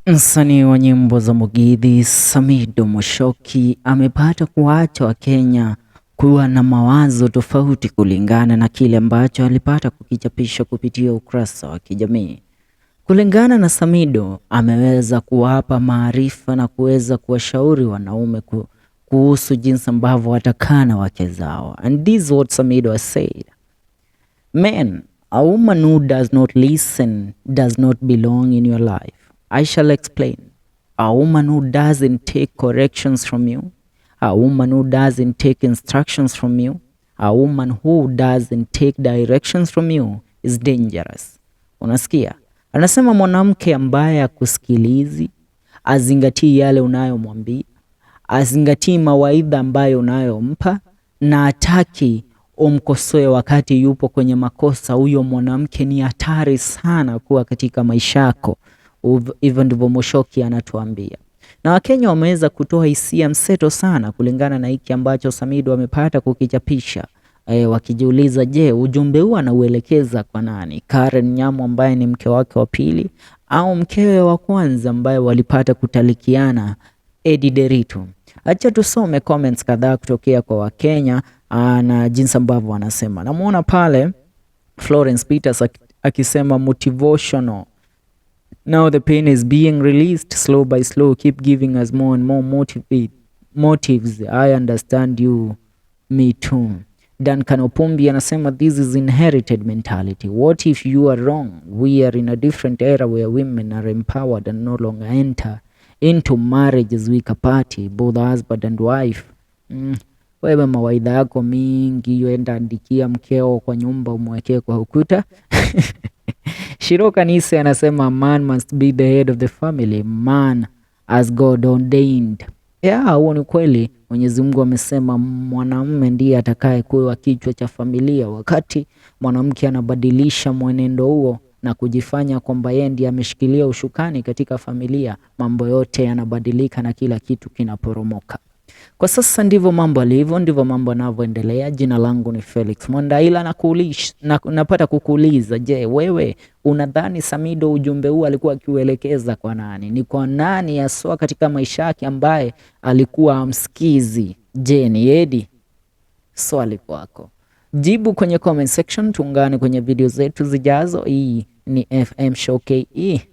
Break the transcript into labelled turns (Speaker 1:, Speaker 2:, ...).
Speaker 1: Msanii wa nyimbo za Mugithi Samidoh Muchoki amepata kuacha Wakenya kuwa na mawazo tofauti kulingana na kile ambacho alipata kukichapisha kupitia ukurasa wa kijamii. Kulingana na Samidoh, ameweza kuwapa maarifa na kuweza kuwashauri wanaume kuhusu jinsi ambavyo watakaa na wake zao. And this is what Samidoh has said. Men, a woman who does not listen does not belong in your life. I shall explain. A woman who doesn't take corrections from you, a woman who doesn't take instructions from you, a woman who doesn't take directions from you is dangerous. Unasikia? Anasema mwanamke ambaye akusikilizi, azingatii yale unayomwambia, azingatii mawaidha ambayo unayompa na ataki umkosoe wakati yupo kwenye makosa, huyo mwanamke ni hatari sana kuwa katika maisha yako. Hivyo ndivyo Muchoki anatuambia. Na Wakenya wameweza kutoa hisia mseto sana kulingana na hiki ambacho Samidoh amepata kukichapisha. Wakijiuliza, je, ujumbe huu anauelekeza kwa nani? Karen Nyamu ambaye ni mke wake wa pili au mkewe wa kwanza ambaye walipata kutalikiana, Edday Nderitu? Acha tusome comments kadhaa kutokea kwa Wakenya na jinsi ambavyo wanasema. Namuona pale Florence Peters akisema motivational. Now the pain is being released slow by slow. Keep giving us more and more motives. I understand you. Me too. Duncan Opumbi anasema this is inherited mentality. What if you are wrong? We are in a different era where women are empowered and no longer enter into marriage as weaker party, both husband and wife. Wewe mawaidha yako mingi, enda andikia mkeo kwa nyumba umwekee kwa ukuta. Shiro Kanise anasema man must be the head of the family, man as God ordained. Yeah, huo ni kweli. Mwenyezi Mungu amesema mwanamume ndiye atakaye kuwa kichwa cha familia. Wakati mwanamke anabadilisha mwenendo huo na kujifanya kwamba yeye ndiye ameshikilia ushukani katika familia, mambo yote yanabadilika na kila kitu kinaporomoka. Kwa sasa ndivyo mambo alivyo, ndivyo mambo yanavyoendelea. Jina langu ni Felix Mwandaila na napata kukuuliza, je, wewe unadhani Samidoh ujumbe huu alikuwa akiuelekeza kwa nani? Ni kwa nani haswa katika maisha yake ambaye alikuwa amsikizi? Je, ni Edday? Swali kwako, jibu kwenye comment section. Tuungane kwenye video zetu zijazo. Hii ni FM Show KE.